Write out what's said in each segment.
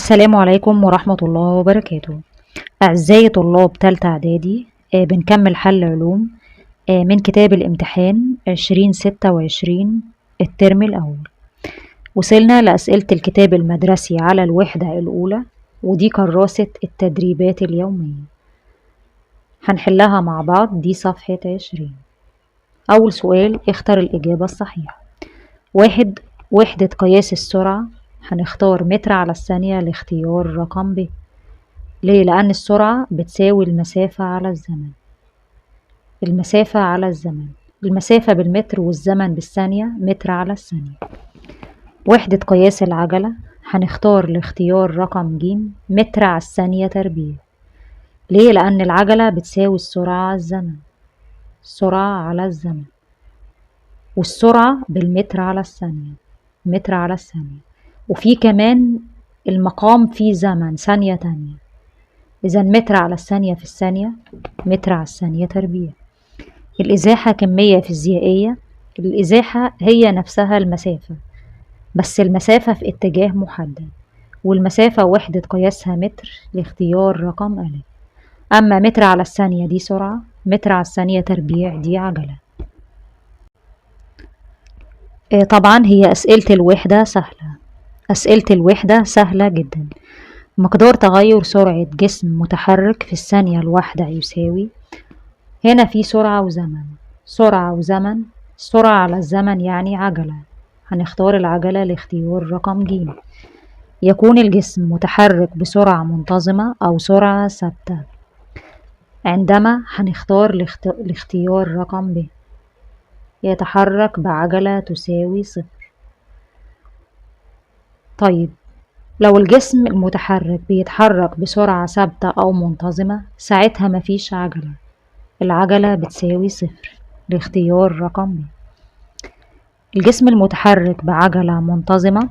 السلام عليكم ورحمة الله وبركاته. أعزائي طلاب تالتة إعدادي، بنكمل حل علوم من كتاب الامتحان 2026 الترم الأول. وصلنا لأسئلة الكتاب المدرسي على الوحدة الأولى، ودي كراسة التدريبات اليومية هنحلها مع بعض. دي صفحة 20. أول سؤال، اختر الإجابة الصحيحة. 1، وحدة قياس السرعة، هنختار متر على الثانية لاختيار رقم ب. ليه؟ لأن السرعة بتساوي المسافة على الزمن. المسافة على الزمن، المسافة بالمتر والزمن بالثانية، متر على الثانية. وحدة قياس العجلة، هنختار الاختيار رقم ج، متر على الثانية تربيع. ليه؟ لأن العجلة بتساوي السرعة على الزمن، السرعة على الزمن، والسرعة بالمتر على الثانية، متر على الثانية، وفي كمان المقام فيه زمن ثانية تانية، إذا متر على الثانية في الثانية، متر على الثانية تربيع. الإزاحة كمية فيزيائية، الإزاحة هي نفسها المسافة، بس المسافة في اتجاه محدد، والمسافة وحدة قياسها متر لاختيار رقم أ. أما متر على الثانية دي سرعة، متر على الثانية تربيع دي عجلة. طبعا هي أسئلة الوحدة سهلة، أسئلة الوحدة سهلة جدا. مقدار تغير سرعة جسم متحرك في الثانية الواحدة يساوي، هنا في سرعة وزمن، سرعة وزمن، سرعة على الزمن يعني عجلة، هنختار العجلة لاختيار رقم ج. يكون الجسم متحرك بسرعة منتظمة أو سرعة ثابتة عندما، هنختار الاختيار رقم ب، يتحرك بعجلة تساوي 0. طيب لو الجسم المتحرك بيتحرك بسرعة ثابتة أو منتظمة، ساعتها مفيش عجلة، العجلة بتساوي 0 لاختيار رقم ب. الجسم المتحرك بعجلة منتظمة،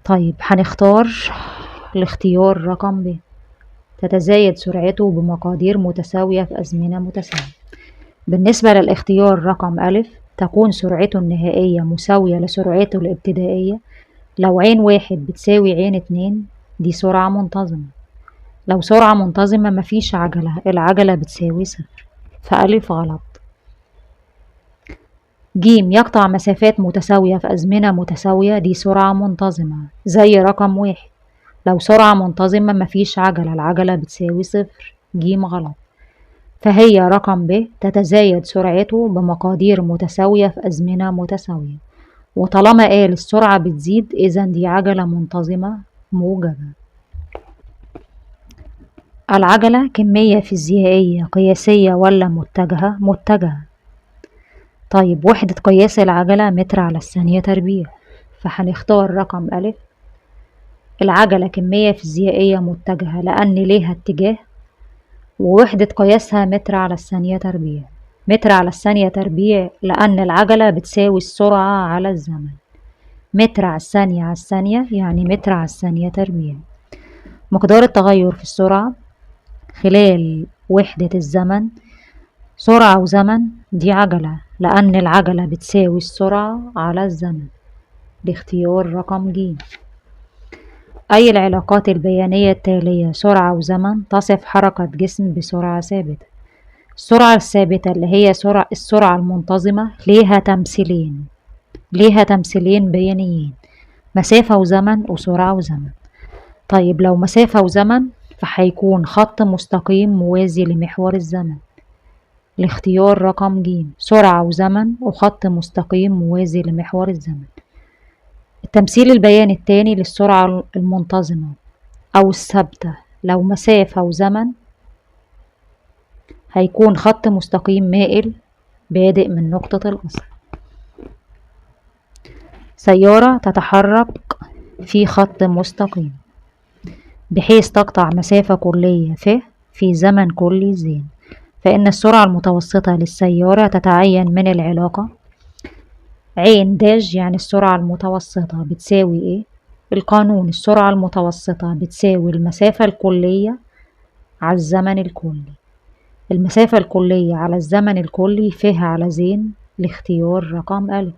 طيب هنختار الاختيار رقم ب، تتزايد سرعته بمقادير متساوية في أزمنة متساوية. بالنسبة للاختيار رقم أ، تكون سرعته النهائية مساوية لسرعته الابتدائية. لو عين 1 بتساوي عين 2 دي سرعة منتظمة، لو سرعة منتظمة مفيش عجلة، العجلة بتساوي 0، فألف غلط. ج يقطع مسافات متساوية في أزمنة متساوية، دي سرعة منتظمة زي رقم 1، لو سرعة منتظمة مفيش عجلة، العجلة بتساوي 0، ج غلط. فهي رقم ب تتزايد سرعته بمقادير متساوية في أزمنة متساوية، وطالما قال السرعة بتزيد إذا دي عجلة منتظمة موجبة. العجلة كمية فيزيائية قياسية ولا متجهة؟ متجهة. طيب وحدة قياس العجلة متر على الثانية تربيع، فهنختار رقم أ. العجلة كمية فيزيائية متجهة لأن ليها اتجاه، ووحدة قياسها متر على الثانية تربيع، متر على الثانية تربيع لأن العجلة بتساوي السرعة على الزمن، متر على الثانية على الثانية يعني متر على الثانية تربيع. مقدار التغير في السرعة خلال وحدة الزمن، سرعة وزمن دي عجلة لأن العجلة بتساوي السرعة على الزمن، باختيار رقم ج. أي العلاقات البيانية التالية سرعة وزمن تصف حركة جسم بسرعة ثابتة؟ السرعة الثابتة اللي هي السرعة المنتظمة ليها تمثيلين، ليها تمثيلين بيانيين، مسافة وزمن وسرعة وزمن. طيب لو مسافة وزمن فهيكون خط مستقيم موازي لمحور الزمن، الاختيار رقم ج، سرعة وزمن وخط مستقيم موازي لمحور الزمن. التمثيل البياني التاني للسرعة المنتظمة أو الثابتة لو مسافة وزمن هيكون خط مستقيم مائل بادئ من نقطة الأصل. سيارة تتحرك في خط مستقيم بحيث تقطع مسافة كلية في زمن كلي زين، فإن السرعة المتوسطة للسيارة تتعين من العلاقة عين داش، يعني السرعة المتوسطة بتساوي إيه؟ القانون السرعة المتوسطة بتساوي المسافة الكلية على الزمن الكلي، المسافة الكلية على الزمن الكلي ف على زين، الاختيار رقم أ.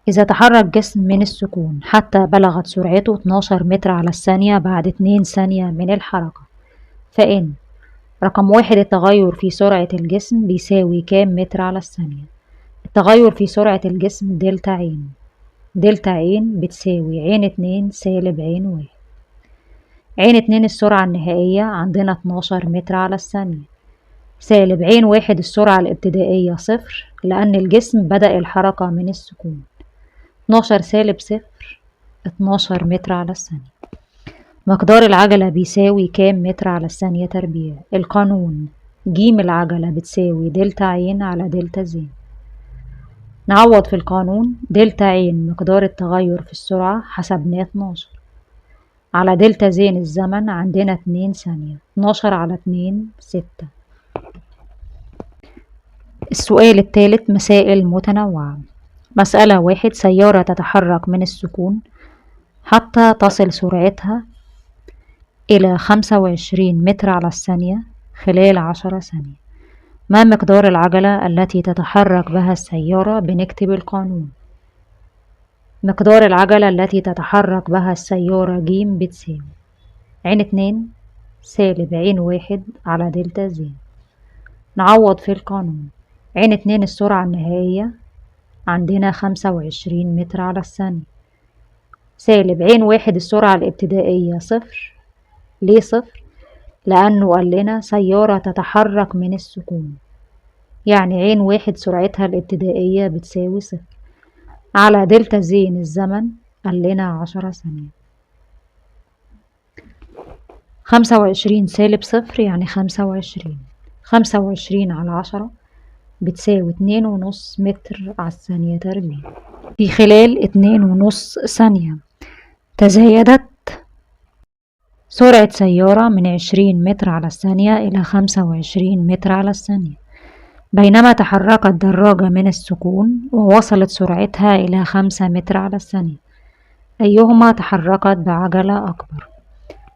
إذا تحرك جسم من السكون حتى بلغت سرعته 12 متر على الثانية بعد 2 ثانية من الحركة، فإن رقم 1 التغير في سرعة الجسم بيساوي كام متر على الثانية؟ التغير في سرعة الجسم دلتا عين، دلتا عين بتساوي عين 2 سالب عين 1. عين 2 السرعة النهائية عندنا 12 متر على الثانية، سالب عين 1 السرعة الابتدائية 0 لأن الجسم بدأ الحركة من السكون، 12 سالب 0 12 متر على الثانية. مقدار العجلة بيساوي كام متر على الثانية تربيع؟ القانون جيم العجلة بتساوي دلتا عين على دلتا زين. نعوض في القانون، دلتا عين مقدار التغير في السرعة حسبناه 12 على دلتا زين الزمن عندنا 2 ثانية، 12 على 2 6. السؤال الثالث مسائل متنوعة. مسألة 1، سيارة تتحرك من السكون حتى تصل سرعتها إلى 25 متر على الثانية خلال 10 ثانية، ما مقدار العجلة التي تتحرك بها السيارة؟ بنكتب القانون. مقدار العجلة التي تتحرك بها السيارة جيم بتساوي عين 2 سالب عين 1 على دلتا زين. نعوض في القانون، عين 2 السرعة النهائية عندنا 25 متر على الثانية، سالب عين 1 السرعة الابتدائية 0. ليه 0؟ لأنه قال لنا سيارة تتحرك من السكون، يعني عين 1 سرعتها الابتدائية بتساوي 0 على دلتا زين الزمن قال لنا 10 ثانية. 25 سالب 0 يعني 25، 25 على 10 بتساوي 2.5 متر على الثانية تربيع. في خلال 2.5 ثانية تزايدت سرعة سيارة من 20 متر على الثانية إلى 25 متر على الثانية، بينما تحركت دراجة من السكون ووصلت سرعتها إلى 5 متر على الثانية، أيهما تحركت بعجلة أكبر؟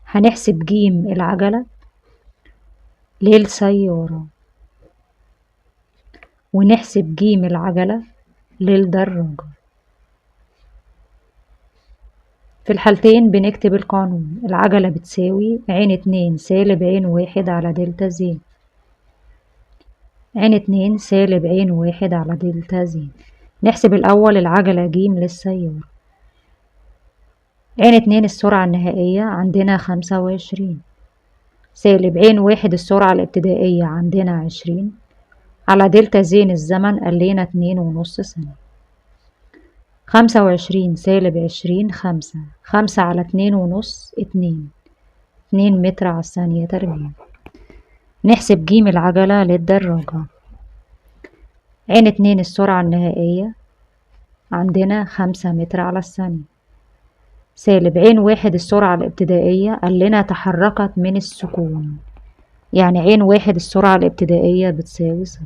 هنحسب جيم العجلة للسيارة ونحسب جيم العجلة للدراجة. في الحالتين بنكتب القانون، العجلة بتساوي عين 2 سالب عين 1 على دلتا زين، عين 2 سالب عين 1 على دلتا زين. نحسب الأول العجلة جيم للسيارة. عين 2 السرعة النهائية عندنا 25 سالب عين 1 السرعة الابتدائية عندنا 20 على دلتا زين الزمن قال لنا 2.5 ثانية. 25 سالب 20 5، 5 على 2.5 2، 2 متر على الثانية تربيع. نحسب جيم العجلة للدراجة. عين 2 السرعة النهائية عندنا 5 متر على الثانية سالب عين 1 السرعة الابتدائية قال لنا تحركت من السكون، يعني عين 1 السرعة الابتدائية بتساوي 0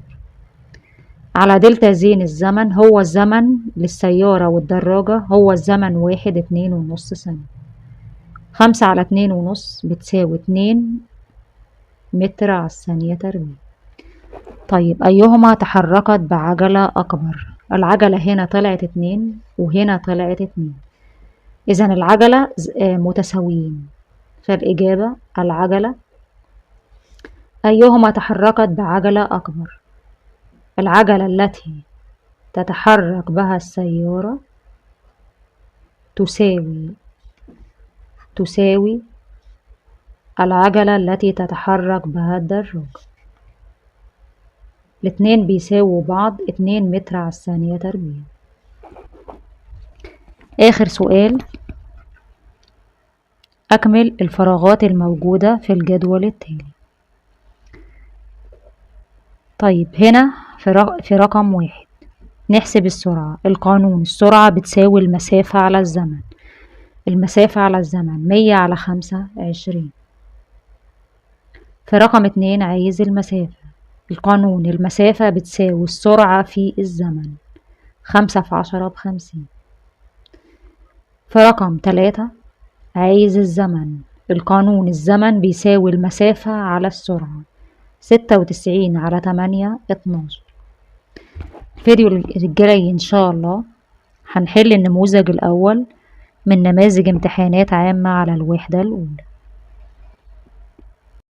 على دلتا زين الزمن، هو الزمن للسيارة والدراجة هو الزمن 1 2.5 ثانية. 5 على 2.5 بتساوي 2 متر على الثانية تربيع. طيب أيهما تحركت بعجلة أكبر؟ العجلة هنا طلعت 2 وهنا طلعت 2، إذن العجلة متساويين، فالإجابة العجلة أيهما تحركت بعجلة أكبر؟ العجلة التي تتحرك بها السيارة تساوي العجلة التي تتحرك بها الدراجة. الاتنين بيساووا بعض 2 متر على الثانية تربيع. آخر سؤال، أكمل الفراغات الموجودة في الجدول التالي. طيب هنا في رقم 1 نحسب السرعة. القانون السرعة بتساوي المسافة على الزمن، المسافة على الزمن 100 على 5 20. في رقم 2 عايز المسافة. القانون المسافة بتساوي السرعة في الزمن، 5 في 10 ب50. في رقم 3 عايز الزمن. القانون الزمن بيساوي المسافة على السرعة، 96 على 8 12. الفيديو الجاي إن شاء الله هنحل النموذج الأول من نماذج امتحانات عامة على الوحدة الأولى.